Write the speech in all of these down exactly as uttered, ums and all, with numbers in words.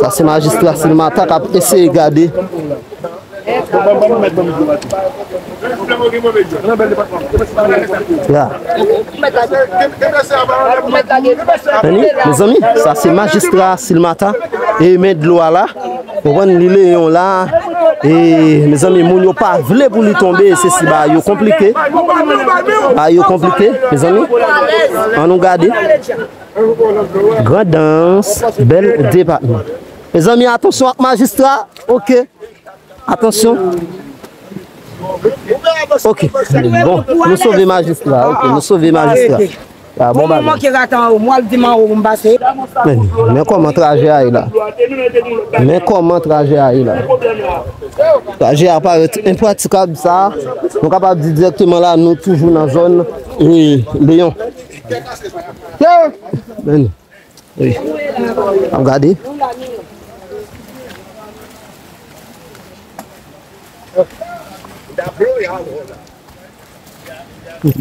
Sa se majistra Silmata k ap eseye gade. Ya. Tande, mezanmi, sa se majistra Silmata. E men dlo a la. Konprann, li Leyon la. E, mezanmi, moun yo pa vle pou li tonbe. Se si bagay yo konplike. Bagay yo konplike, mezanmi. Ann nou gade. Grandans, bèl depatman. Mezanmi, atansyon ak majistra. Ok. Atansyon. Ok. Bon, nou sove majistra. Ok, nou sove majistra. Ah, bon bagay. Manke rate anwo, m al di m anwo pou m pase. Men, men kòman trajè a ye la. Men kòman trajè a ye la. Trajè a parèt enpratikab, sa. Nou kapab di dirèkteman la, nou toujou nan zòn, e, Leyon. Men, wi. Ap gade.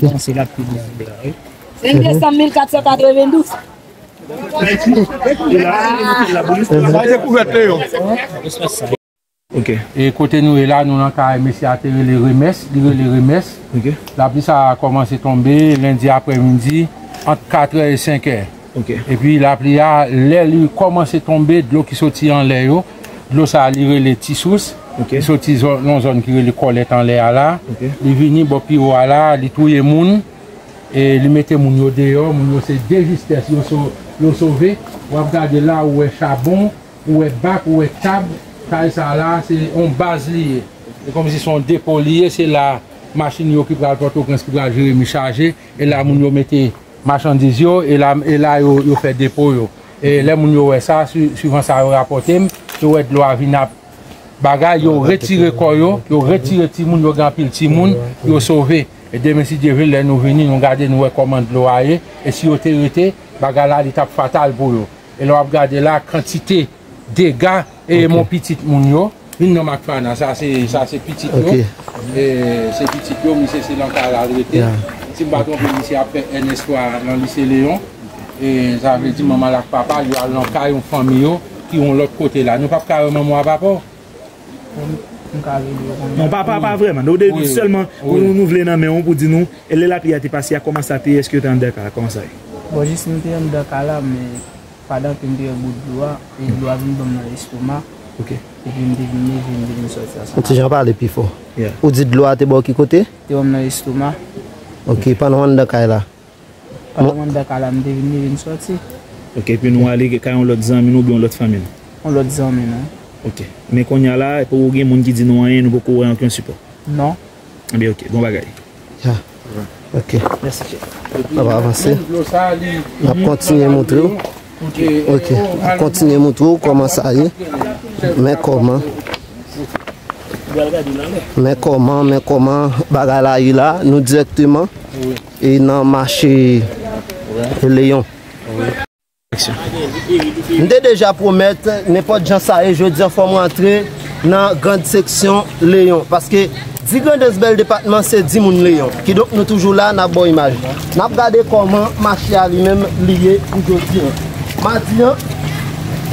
Panse l ap pi bon, wi. Se desanm mil kat san katrevendouz. Ok. E kote nou ye la, nou nan kay mesye a te rele Remès, li rele Remès. Ok. Lapli sa a kòmanse tonbe lendi aprèmidi ant katrè e senkè. Ok. Epi lapli a, lè li kòmanse tonbe, dlo ki soti anlè yo, dlo sa a li rele Ti Sous. Ok. Li soti zò-, nan zòn ki rele Kòlèt anlè a la. Ok. Li vini bò pi wo a la, li touye moun, e li mete moun yo deyò, moun yo se de jistès yo so-, yo sove. W ap gade la, ou wè chabon, ou wè bak, ou wè tab, kay sa a la, se yon baz li ye. E kòmsi se yon depo li ye, se la machin yo ki pral Pòtoprens, ki pral Jeremi chaje, e la moun yo mete machandiz yo, e la, e la yo, yo fè depo yo. E lè moun yo wè sa, sui-, suivan sa yo rapòte m, yo wè dlo a vin ap bagay, yo retire kò yo, yo retire timoun, yo gen anpil timoun, yo sove. E demen, si Dye vle, lè nou vini, nou gade, nou wè kòman dlo a ye, e si yo te rete, bagay la, li t ap fatal pou yo. E lè w ap gade la, kantite dega, e mon pitit moun yo, vin nan Makfana, sa se, sa se pitit yo. Ok. E se pitit yo, misye se nan kay la l rete. Ya. Si m pa twonpe, misye ap fè N S twa nan lise Leyon. E sa vle di manman l ak papa l, yo al nan kay yon fanmi yo, ki yon lòt kote la. Nou p ap ka wè manman w a papa w? M, m ka rele yo kounye a. Non, pa, pa, pa vrèman. Nou de, wi, sèlman, wi, nou, nou vle nan men w pou di nou, e lè lapli a te pase a, kòman sa te ye, èske yo te anndan kay la, kòman sa ye? Bon, jis m te anndan kay la, men pandan ke m te wè gwo dlo a, e dlo a vin ban m nan lestoma. Ok. Epi m te vin leve, m te vin sòti ansanm. Yon ti jan pale pi fò. Yeah. Ou di dlo a te ba w ki kote? Te ban m nan lestoma. Ok, pandan w anndan kay la. Pandan m anndan kay la, m te vin leve m sòti. Ok, epi nou ale kay yon lòt zanmi nou oubyen yon lòt fanmi nou? Yon lòt zanmi nou. Ok. Men kounye a la, pou ou gen moun ki di nou anyen, nou poko wè okenn sipò? Non. Ebyen, ok, bon bagay. Ya. Ok. Mèsi, chèf. N ap avanse. N ap kontinye montre w. Ok, n ap kontinye montre w kòman sa ye. Men kòman. Men kòman, men kòman bagay la ye la, nou dirèkteman e nan mache Leyon. M te deja pwomèt, nenpòt jan sa ye, jodi a fò m rantre nan grand section Leyon, paske di Grandans bèl depatman se di moun Leyon. Kidonk nou toujou la, n ap ba w imaj. N ap gade kòman mache a li menm li ye pou jodi a. Madi a,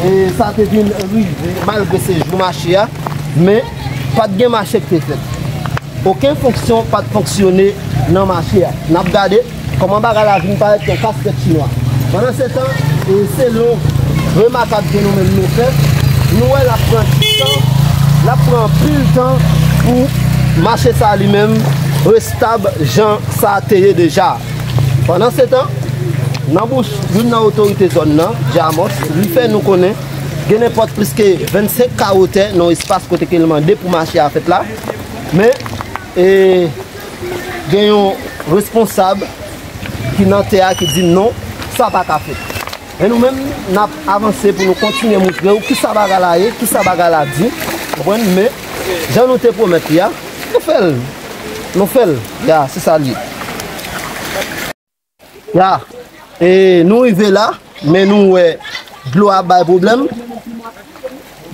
e, sa te vin rive, malgre se jou mache a, men pa t gen mache ki te fèt. Okenn fonksyon pa t fonksyone nan mache a. N ap gade kòman bagay la vin parèt yon kastèt chinwa. Pandansetan, e, selon remakab ke nou menm nou fè, nou wè l ap pran ti tan, l ap pran anpil tan pou mache sa li menm restab jan sa te ye deja. Pandansetan, nan bouch youn nan otorite zòn nan, Djamos, li fè nou konnen gen nenpòt plis ke vennsenk kawo tè nan yon espas kote ke l mande pou mache a fèt la. Men, e, gen yon responsab ki nan tè a ki di non, sa pa ka fèt. Men nou menm, n ap avanse pou nou kontinye montre w kisa bagay la ye, kisa bagay la di. Konprann? Men, jan nou te pwomèt li a, nou fè l. Nou fè l. Ya, se sa l ye. Ya, e nou rive la, men nou wè dlo a bay pwoblèm.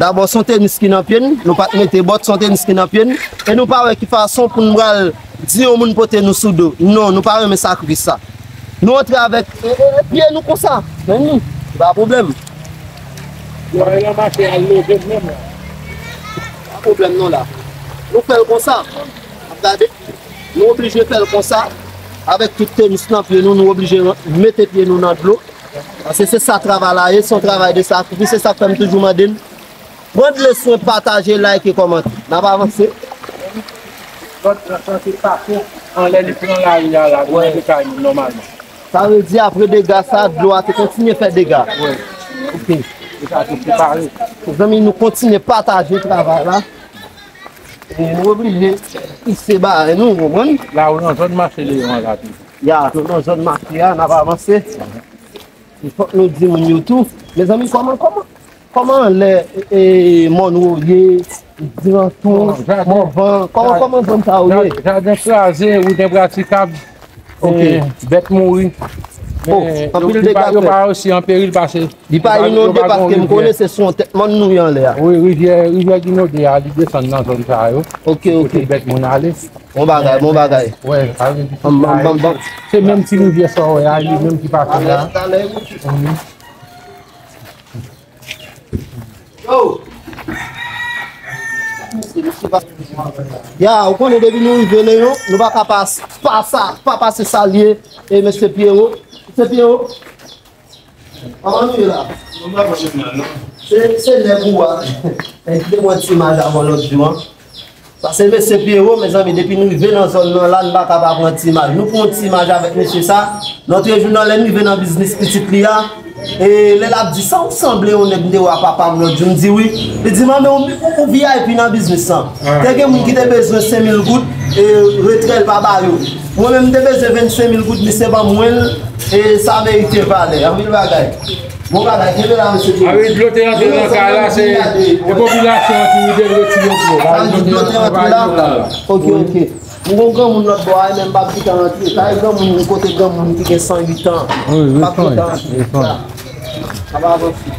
Dabò, se yon tenis ki nan pye n, nou pa t mete bòt, se yon tenis ki nan pye n. E nou pa wè ki fason pou n pral di yon moun pote nou sou do. Non, nou pa renmen sakrifis sa. Nou antre avèk, e, e, e, pye nou konsa. Men ni, pa pwoblèm. Yo al ranmase al loje l menm la. Pa pwoblèm non la. Nou fè l konsa. Ap gade. Nou oblije fè l konsa. Avèk tout tenis nan pye nou, nou oblije mete pye nou nan dlo. Paske se sa travay la ye, se yon travay de sakrifis, se sa k fè m toujou mande n pran de leswen, pataje, like e kòmante. N ap avanse. Lòt la sanse pase anlè li pran lari a la, li mete kay moun nòmalman. Sa vle di apre dega sa, dlo a te kontinye fè dega. Wi. Ok. E sa te separe. Mezanmi, nou kontinye pataje travay la. E nou oblije pise bagay nou, w konprann? La ou nan zòn mache Leyon an la tou. Ya, nou nan zòn mache a, n ap avanse. Fòk nou di moun yo tou. Mezanmi, kòman, kòman, kòman lè e, e, Mòn Woye, Gran Tou, Mòn Van, kòman, kòman zòn sa yo ye? Jaden kraze, wout enpratikab, e, bèt mouri. Oh, anpil dega fèt. Yo pa osi an peril pase. Li pa inonde paske m konnen se sou yon tèt mòn nou ye anlè a. Wi, rivyè, rivyè k inonde a, li desann nan zòn sa yo. Ok, ok. Kote bèt moun ale. Bon bagay, bon bagay. Wè, sa vle di tout bagay. Se menm ti rivyè sa w wè a, li menm ki pase la. Ya, ou konnen depi nou rive Leyon, nou pa ka pa, pa sa, pa pase salye e mesye Pyero. Mesye Pyero, kòman nou ye la? Nou pa pwoblèm la, non. Se, se nèg ou a. Kite mwen ti imaj avan lòt jou an. Sa se mesye Pyero, mezanmi, depi nou rive nan zòn nan la, nou pa ka pa pran ti imaj. Nou pran ti imaj avèk mesye sa. Lòt jou nan lè n rive nan biznis pitit li a, e lè l ap di sa, ou sanble yon nèg m te wè a papa m lòt jou, m di wi. Li di, manmi, ou, ou, ou V I P nan biznis lan. Te gen moun ki te bezwen senk mil goud, e retrè l pa ba yo. Mwen menm, m te bezwen vennsenk mil goud, misye ban mwen l, e sa merite valè. Anpil bagay. Bon bagay, kenbe la, mesye Djeni. A wi, dlo te rantre nan kay la, se, se popilasyon an ki te retire dlo. Sa vle di dlo te rantre la? Ok, ok. M gon granmoun lòt bò a, men m p ap kite antre. Sa e granmoun, kote granmoun ki gen san uit an. M p ap kite antre. Sa va avanse.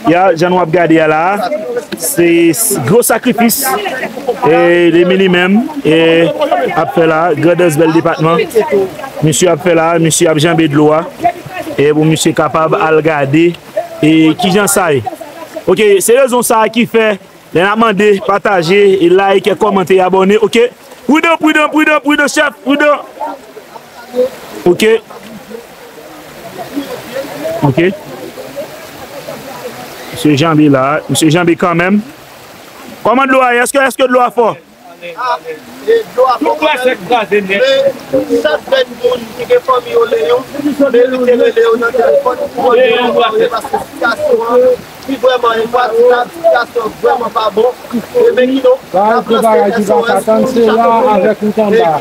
Ya, jan nou ap gade a la, se s- gwo sakrifis e li menm e ap fè la, Grandans bèl depatman. Misye ap fè la, misye ap janbe dlo a e pou misye kapab al gade e kijan sa ye. Ok, se rezon sa a ki fè lè n ap mande, pataje, e like, kòmante, abòne, ok? Pridan, pridan, pridan, pridan, chèf, pridan. Ok. Ok. Misye janbe la, misye janbe kanmenm. Kòman dlo a ye? Èske, èske dlo a fò? Ah, e dlo a fò kanmenm. Men, chak jèn moun ki gen fanmi yo Leyon, merite rele yo nan telefòn pou mande yo, paske sitiyasyon an, li vrèman enpratikab, sitiyasyon vrèman pa bon. E men kidonk, n ap lanse S O S pou chak moun ki nan zòn Leyon.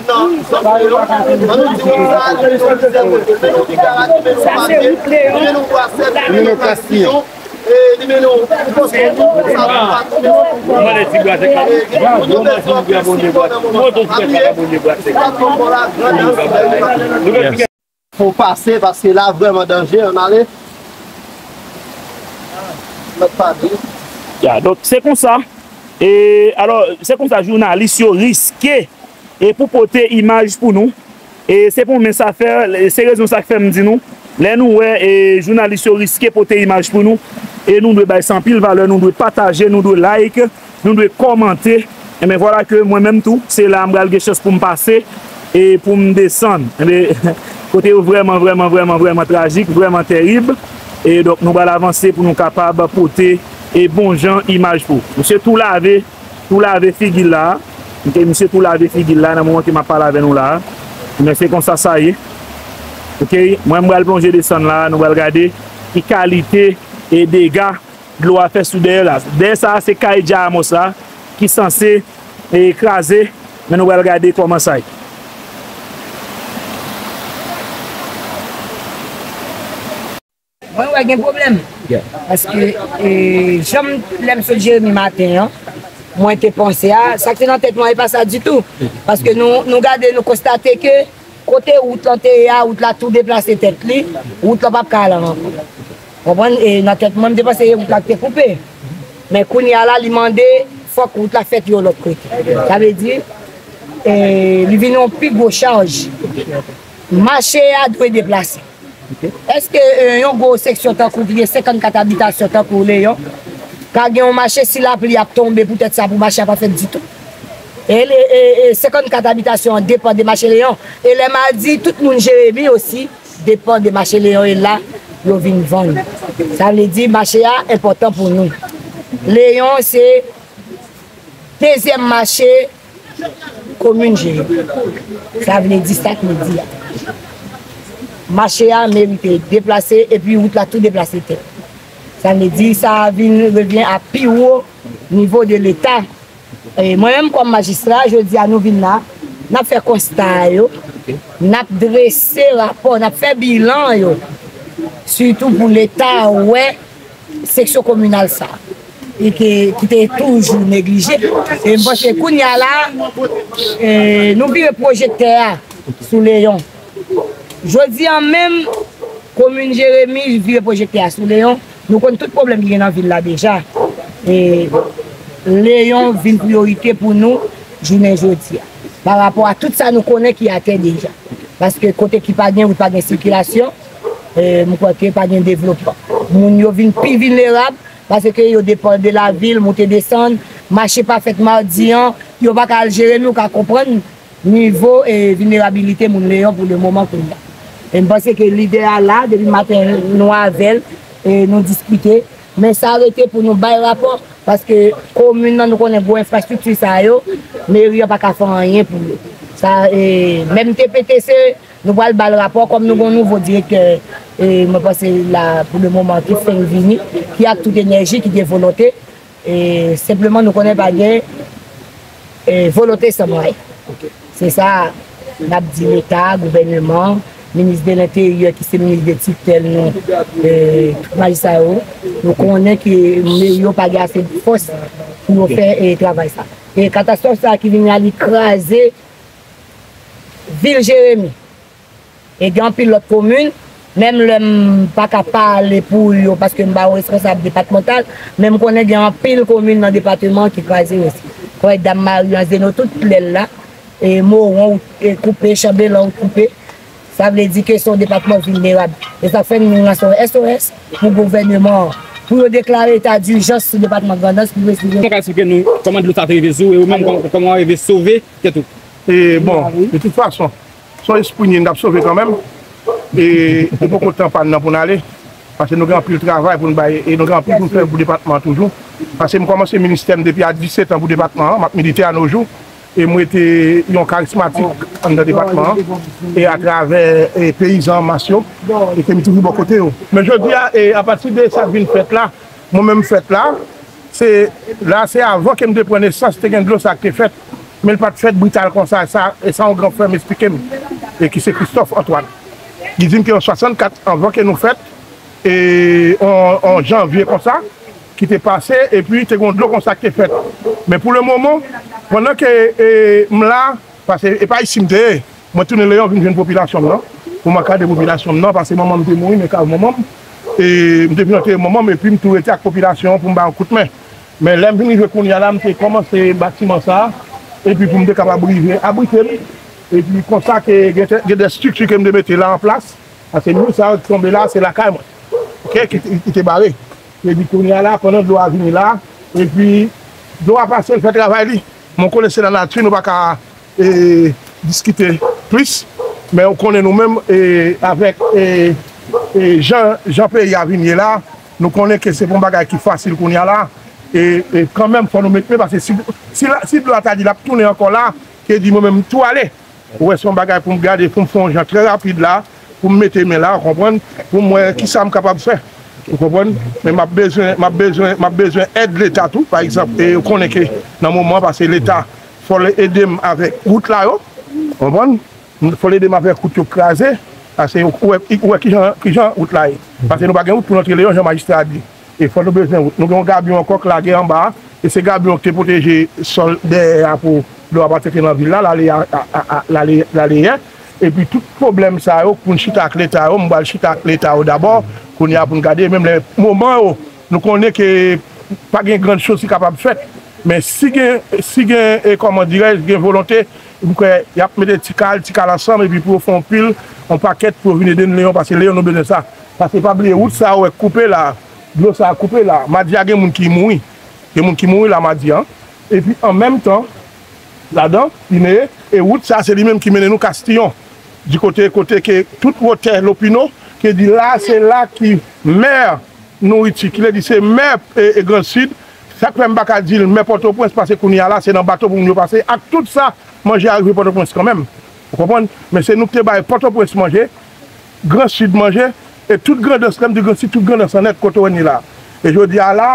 Ann nou di moun sa, li mennen w mizè kote, li mennen w piga, li mennen w papye, li mennen w brasè, li mennen w kastiyon. E li mennen w pou pòs kontou, pou sa pou pa tounen. E gen moun yo bezwen plis sipò nan moman sa. Pa bliye, se platfòm mwen la, Grandans, bèl depatman. Fò w pase, paske la vrèman danje, ann ale. Mèt pa di. Ya, donk, se konsa. E, alò, se konsa jounalis yo riske e pou pote imaj pou nou. E se pou men sa fè, se rezon sa k fè m di nou, lè nou wè e jounalis yo riske pote imaj pou nou, e nou dwe bay sa anpil valè, nou dwe pataje, nou dwe like, nou dwe kòmante. Enben vwala ke mwen menm tou, se la m pral gen chans pou m pase e pou m desann. Enben, kote yo vrèman, vrèman, vrèman, vrèman trajik, vrèman tèrib. E donk, nou pral avanse pou nou kapab pote e bon jan imaj pou misye tou lave, tou lave figi l la. Ok, misye tou lave figi l la nan moman ke m ap pale avè nou la. Men se konsa sa ye. Ok, mwen m pral plonje desann la, nou pral gade ki kalite e dega dlo a fè sou dèyè la. Dèyè sa a se kay Dja Amos la ki sanse e kraze, men nou pral gade kòman sa ye. Mwen wè gen pwoblèm. Paske e, jan m, lè m sot Jeremi maten an, mwen te panse a, sa k te nan tèt mwen e pa sa ditou. Paske nou, nou gade, nou konstate ke kote wout lan te ye a, wout la tou deplase tèt li, wout lan p ap ka al ankò. Konprann? E nan tèt mwen, m te panse e wout la k te koupe. Men kounye a la, li mande fòk wout la fèt yon lòt kote. Sa vle di, E li vin yon pi gwo chaj. Mache a dwe deplase. Èske e, yon gwo seksyon tankou ki gen senkannkat abitasyon tankou Leyon ka gen yon mache si lapli ap tonbe poutèt sa pou mache a pa fèt ditou? E, e, e senkannkat abitasyon an depann de mache Leyon. E lè m a di tout moun Jeremi osi depann de mache Leyon e la yo vin vann. Sa vle di mache a enpòtan pou nou. Leyon se dezyèm mache komin Jeremi. Sa vle di sa k vle di a. Mache a merite deplase epi wout la tou deplase tèt. Sa vle di sa vin revyen a pi wo nivo de Leta. E mwen menm kòm majistra, jodi a nou vin la, n ap fè konsta yo, n ap drese rapò, n ap fè bilan yo, sitou pou Leta wè seksyon kominal sa e ke ki te toujou neglije. E m panse kounye a la e, nou vire pwojektè a sou Leyon. Jodi a menm komin Jeremi vire pwojektè a sou Leyon. Nou konn tout pwoblèm ki gen nan vil la deja. E Leyon vin priyorite pou nou jounen jodi a. Pa rapò a tout sa nou konnen ki atè deja. Paske kote ki pa gen wout pa gen sikilasyon, e, m kwè ke pa gen devlopman. Moun yo vin pi vilnerab paske yo depann de lavil, moute desann, mache pa fèt madi an, yo pa ka al Jeremi, ou ka konprann nivo e vilnerabilite moun Leyon pou le moman kounye a. E m panse ke lidè a la, depi maten nou avè l, e nou diskite, men sa rete pou nou bay rapò, paske komin nan nou konnen gwo enfrastrikti sa yo, meri an pa ka fè anyen pou yo. Sa, e, menm T P T C, nou pral ba l rapò, kòm nou gen yon nouvo direktè, e mwen panse la, pou le moman, ki fenk vini, ki ak tout enèji, ki gen volonte, e senpleman nou konnen pa gen e, volonte san mwayen. Se sa n ap di Leta, gouvèneman, minis de lenteryè ki se minis de titèl nou, e, tout majistra yo, nou konnen ke meri yo pa gen ase fòs pou yo fè e, travay sa. E katastwòf sa ki vin la, li kraze vil Jeremi. E gen anpil lòt komin, menm lè m pa ka pale pou yo paske m pa yon responsab depatmantal, men m konnen gen anpil komin nan depatman ki kraze osi. Kwè Dam Mari an Zeno, tout lè l la, e Mowon, e koupe, Chanbelan koupe. Sa vle di ke se yon depatman vilnerab. E sa fè nou lanse yon S O S pou gouvèneman an, pou yo deklare eta dijans sou depatman Grandans pou yo eseye. Kòman w ka eksplike nou kòman dlo sa te rive sou ou, e ou menm kòman, kòman w rive sove tèt ou? E bon, de tout fason, se yon espri n ap sove kanmenm. E li poko tan pa n nan pou n ale. Paske nou gen anpil travay pou n bay e nou gen anpil pou n fè pou depatman an toujou. Paske m kòmanse ministè m depi a disèt an pou depatman an, m ap milite a no jou. E m rete yon karizmatik anndan depatman an, e atravè e peyizan an mas yo, e ke m toujou bò kote yo. Men jodi a, e apati de sa k vin fèt la, mwen menm m fèt la, se la, se avan ke m te pran nesans, te gen dlo sa k te fèt, men l pa t fèt brital konsa, sa, e sa yon gran frè m esplike m, e ki se Christophe Antoine. Li di m ke an swasannkat, anvan ke nou fèt, e an, an janvye konsa, ki te pase, epi te gen dlo konsa ki te fèt. Men pou le moman, pandan ke e, m la, paske e pa isi m te ye, mwen tounen Leyon vin jwenn popilasyon m nan, pou m ankadre popilasyon m nan, paske manman m te mouri, men kav manman m, e m te vin antere manman m, epi m tou rete ak popilasyon an pou m ba yon kout men. Men lè m vin rive kounye a la, m te kòmanse batiman sa a, epi pou m te kapab rive abrite m, epi konsa ke gen te- gen de estrikti ke m te mete la an plas, paske mi sa yo ki tonbe la, se lakay mwen, oke, ki, ki, ki te bare. Epi kounye a la, pandan dlo a vini la, epi dlo a pase, l fè travay li. Mwen konnen se lanati, nou pa ka e, diskite plis, men ou konnen nou menm, e, avèk e, e, jan, jan peyi a vin ye la, nou konnen ke se pa yon bagay ki fasil kounye a la, e, e kanmenm fò nou met men, paske si, si, la- si dlo a ta di l ap tounen ankò la, ke di mwen menm tou ale. Ou wè, se yon bagay pou m gade, pou m fè yon jan trè rapid la, pou m mete men la, ou konprann, pou m wè kisa m kapab fè. Ou konprann? Men m ap bezwen, m ap bezwen, m ap bezwen èd Leta tou, pa egzanp, e ou konnen ke nan moman, paske Leta, fò l ede m avèk wout la yo, ou konprann? Fò l ede m avèk wout yo k kraze, paske ou wè, ou wè kijan, kijan wout la ye. Paske nou pa gen wout pou n antre Leyon, jan majistra a di. E fò nou bezwen wout. Nou gen yon gabyon ankò k lage anba a, e se gabyon k te pwoteje sòl dèyè a pou dlo a pa t antre nan vil la, l ale a, a, a, a, l ale, l ale yè. Epi tout pwoblèm sa yo, pou n chita ak Leta yo, m pral chita ak Leta yo dabò, kounye a pou n gade, menm lè moman yo, nou konnen ke pa gen grann choz ki kapab fèt, men si gen, si gen, e, kòman dirèj, gen volonte, M kwè y ap mete ti kal, ti kal ansanm, epi pou yo fè yon pil, yon pakèt pou yo vin ede n Leyon, paske Leyon nou bezwen sa. Paske pa bliye, wout sa a ou wè k koupe la, dlo sa a koupe la, madi a gen moun ki mouri. Gen moun ki mouri la madi a. Epi an menm tan, ladan, li neye, e wout sa a se li menm ki mennen nou Kastiyon. Di kote, kote ke tout wotè Lopino, ke di la, se la ki mè Nouriti, ki vle di se mè, e, e Grand Sid. Sa k fè m pa ka di l mè Pòtoprens, paske kounye a la, se nan bato pou moun yo pase, ak tout sa manje a rive Pòtoprens kanmenm. Ou konprann? Men se nou ki te bay Pòtoprens manje, Grand Sid manje, e tout Grandans, lè m di Grand Sid, tout Grandans an nèt kote w wè n ye la. E jodi a la,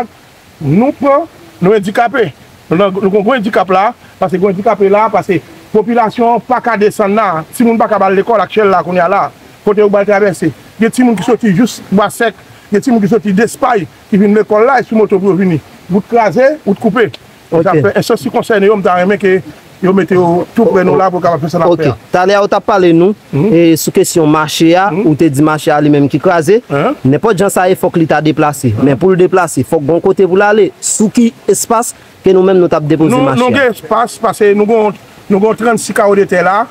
nou pran, nou andikape. Nou nan, nou gon gwo andikap la, paske gwo andikape la, paske popilasyon an pa ka desann la. Timoun pa ka ba l lekòl ak chèl la kounye a la. Kote yo ba l travèse? Gen timoun ki soti jis Bwa Sèk, gen timoun ki soti Despay, ki vin lekòl la, e sou moto pou yo vini. Wout kraze, wout koupe. Sa fè enstans ki konsène yo, m ta renmen ke yo mete yo tou prè nou la pou yo kapab fè sa n ap fè a. Talè a ou t ap pale nou, e, sou kesyon mache a, ou te di mache a li menm ki kraze. Nenpòt jan sa ye, fòk li ta deplase. Men pou l deplase, fòk gon kote pou l ale. Sou ki espas ke nou menm nou t ap depoze mache a? Nou gen espas, paske nou gon, nou gon trannsis kawo de tè la.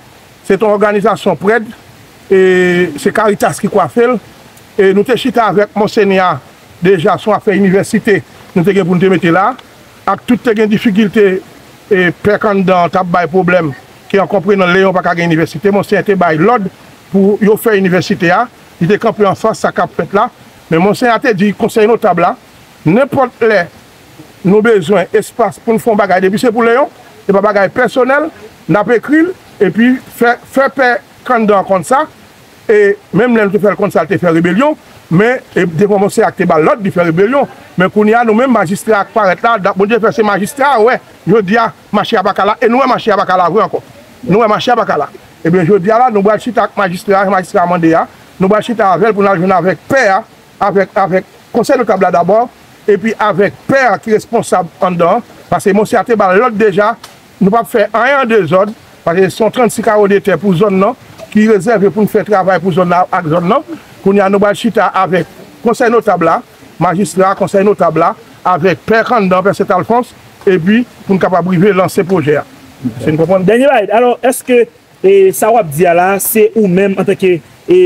Se t on òganizasyon prèt, e se Caritas ki kwafe l. E nou te chita avèk Monsenyè deja sou afè inivèsite nou te gen pou n te mete la, ak tout te gen difikilte, e pè Kandan t ap bay pwoblèm, ke an konprenan Leyon pa ka gen inivèsite, Monsenyè te bay lòd pou yo fè inivèsite a, li te kanpe anfas sa k ap fèt la. Men Monsenyè te di konsèy notab la, nenpòt lè nou bezwen espas pou n fè yon bagay, depi se pou Leyon, se pa bagay pèsonèl, n ap ekri l, epi fè, fè pè Kandan konn sa, e menm lè nou te fè l konn sa, l te fè rebelyon, men, e, devan Monsenyè a k te ba l lòd, li fè rebelyon. Men kounye a, nou menm, majistra a k parèt la, da-, Bondye fè se majistra a wè, jodi a, mache a pa ka la, e nou wè mache a pa ka la vre ankò. Nou wè mache a pa ka la. Ebyen, jodi a la, nou pral chita ak majistra a, majistra a mande a, nou pral chita avè l pou n al jwenn avèk pè a, avèk, avèk konsèy notab la dabò, epi avèk pè a ki responsab anndan an, paske Monsenyè a te ba l lòd deja, nou p ap fè anyen an dezòd, paske se yon trannsis kawo de tè pou zòn nan, ki rezève pou n fè travay pou zòn nan ak zòn nan. Kounye a, nou pral chita avèk konsèy notab la, majistra, konsèy notab la, avèk pè Kandan, pè Sent Alfons, epi pou n kapab rive lanse pwojè a. Èske n konprann? Dènye bagay, alò, èske e sa w ap di a la, se ou menm antanke, e,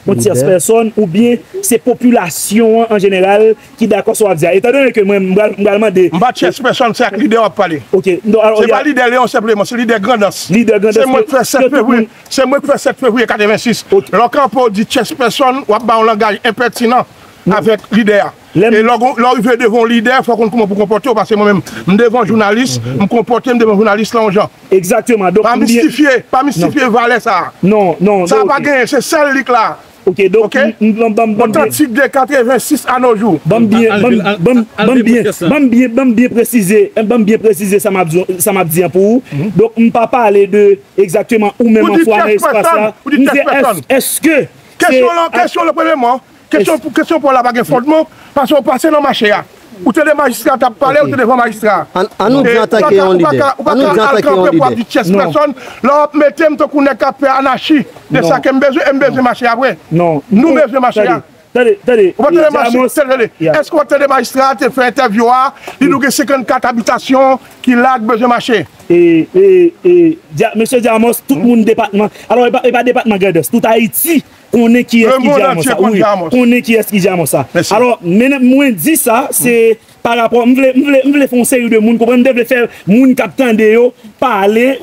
yon tyès pèsòn, oubyen se popilasyon an, an jeneral, ki dakò sa w ap di a? Etandone ke mwen, m pral, m pral mande. M pa tyès pèsòn, se ak lidè w ap pale. Ok. Se pa lidè Leyon senpleman, se lidè Grandans. Lidè Grandans. Se mwen ki fè sèt fevriye, se mwen ki fè sèt fevriye katrevensis. Lè w kanpe w di tyès pèsòn, w ap bay yon langaj enpètinan avèk lidè a. E lè w, lè w rive devan yon lidè, fò w konn kòman pou w konpòte w, paske mwen menm, m devan jounalis, m konpòte m devan jounalis lan yon jan. Egzakteman. Donk, pa mistifye, pa mistifye valè sa a. Non, non, sa a pa genyen, se sèl li k la. Ok, donk, m, m, ban m, ban m, ban m byen. Otantik de katrevensis a no jou. Ban m byen, ban m, ban m, ban m byen, ban m byen, ban m byen presize, ban m byen presize sa m ap di, sa m ap di an pou ou. Donk, m pa pale de egzakteman ou menm an swa nan espas la. M di, èske, èske se... Kesyon lan, kesyon lan, premyèman, kesyon pou, kesyon pa w la pa gen fondman, paske w pase nan mache a. Ou tande majistra t ap pale, ou te devan majistra a. An, an nou di antanke yon lidè. Ou pa ka, ou pa ka al kanpe pou ap di tyès pèsòn. Lè w ap mete m tankou nèg k ap fè anachi de sa ke m bezwen, e m bezwen mache a vre. Nou bezwen mache a. Tande, tande. Ou pa tande mache, tande, tande. Èske w tande majistra a te fè entèvyou a, li di w gen senkannkat abitasyon ki la k bezwen mache? E, e, e, Dya-, mesye Dyamos, tout moun depatman, alò, e pa, e pa depatman Grandans, tout Ayiti konnen kiyès ki Dyamos sa. Wi, konnen kiyès ki Dyamos sa. Alò, men mwen di sa, se pa rapò, m vle, m vle, m vle fè yon seri de moun konprann, m te vle fè moun k ap tande yo pale,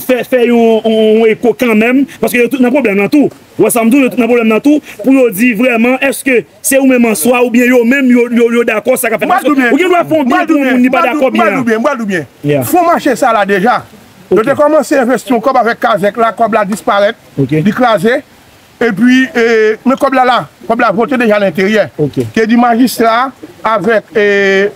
fè, fè yon, yon, yon eko kanmenm, paske yo tout nan pwoblèm nan tou. Ou wè sa m di w, yo tout nan pwoblèm nan tou, pou yo di vrèman, èske se ou menm an swa, oubyen yo menm, yo, yo, yo dakò sa k ap fèt? Paske ou gen dwa fè yon byen pou yon moun, li pa dakò byen an. M pral di w byen, m pral di w byen. Fon mache sa la deja. Yo te kòmanse envesti yon kòb avèk kazèk la, kòb la disparèt, li kraze. Epi, e, men kòb la la, kòb la vote deja nan enteryè. Ke di majistra avèk, e,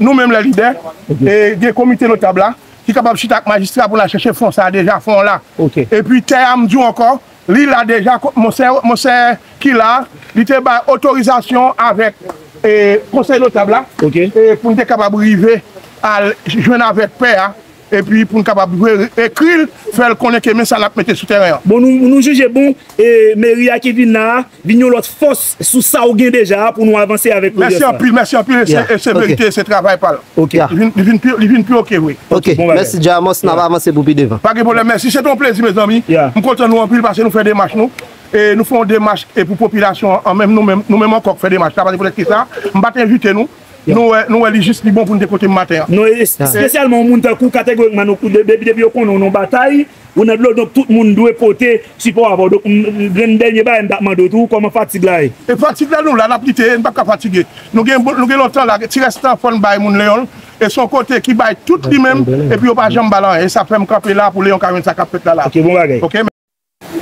nou menm lè lidè, e, gen komite notab la, ki kapab chita ak majistra pou n al chèche fon sa a deja, fon an la. Epi tè a, m di w ankò, li la deja, ko-, monsè, monsè ki la, li te bay otorizasyon avèk, e, konsèy notab la, e, pou n te kapab rive al jwenn avèk pè a, epi pou n kapab ekri l, fè l konnen ke men sa n ap mete sou teren an. Bon, nou, nou jije bon, e meri a ki vin la a, vin yon lòt fòs sou sa w gen deja a pou nou avanse avèk pwojè sa. Mèsi anpil, mèsi anpil, e se, e se merite, e se travay pa l. Ok. Li vin, li vin pi, li vin pi ok vre. Ok, bon bagay. Mèsi Djamos, n ap avanse pou pi devan. Pa gen pwoblèm, mèsi, se te yon plezi, mezanmi. M kontan nou anpil, paske nou fè demach nou. E nou fè yon demach e pou popilasyon an, menm nou menm, nou menm ankò k fè demach la, paske poutèt ki sa, m pa t envite nou. Nou wè, nou wè li jis li bon pou n te pote m maten an. Non, e espesyalman yon moun tankou w, kategorikman, nou, de-, depi, depi yo konnen w nan batay, ou nan dlo, donk tout moun dwe pote sipò avè w. Donk, m, m, grenn dènye bagay m t ap mande w tou, kòman fatig la ye? E fatig la, nou la, n ap lite, n p ap ka fatige. Nou gen, nou gen lontan la, ti rès tan fò n bay moun Leyon, e se yon kote ki bay tout li menm, epi yo pa janm ba l anyen. E sa fè m kanpe la pou Leyon ka jwenn sa k ap fèt la, la. Ok, bon bagay. Ok,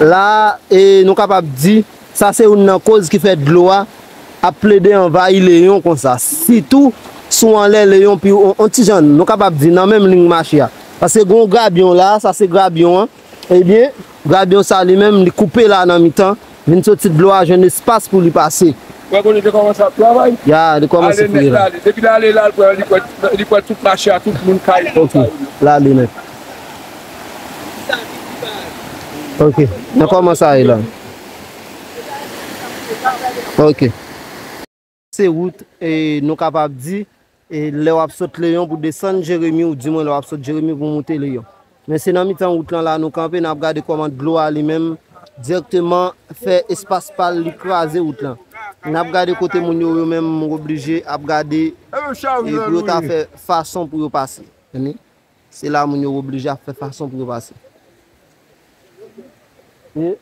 la, e nou kapab di, sa se youn nan koz ki fè dlo a ap plede anvayi Leyon konsa. Sitou, si w anlè Leyon, pi on, on ti jan, nou kapab di, nan menm liy mache a. Paske gen yon grabyon la, sa se grabyon an. Ebyen, grabyon sa li menm, li koupe la nan mitan, vin soti dlo a jwenn espas pou li pase. Wè kote te kòmanse ap travay. Ya, li kòmanse ale nèt la. Ale. Depi l ale la, li pran, li pran, li pran tout mache a, tout moun kay. Ok, l ale nèt. Ok, nan kòman sa ye la? Ok. Se wout, e, nou kapab di, e, lè w ap sot Leyon pou desann Jeremi, ou di mwen lè w ap sot Jeremi pou moute Leyon. Men se nan mitan wout lan la nou kanpe, n ap gade kòman dlo a li menm dirèkteman fè espas pa l, li kraze wout lan. N ap gade kote moun yo, yo menm oblije ap gade, e, pou yo ta fè fason pou yo pase. Tande? Se la moun yo oblije ap fè fason pou yo pase. E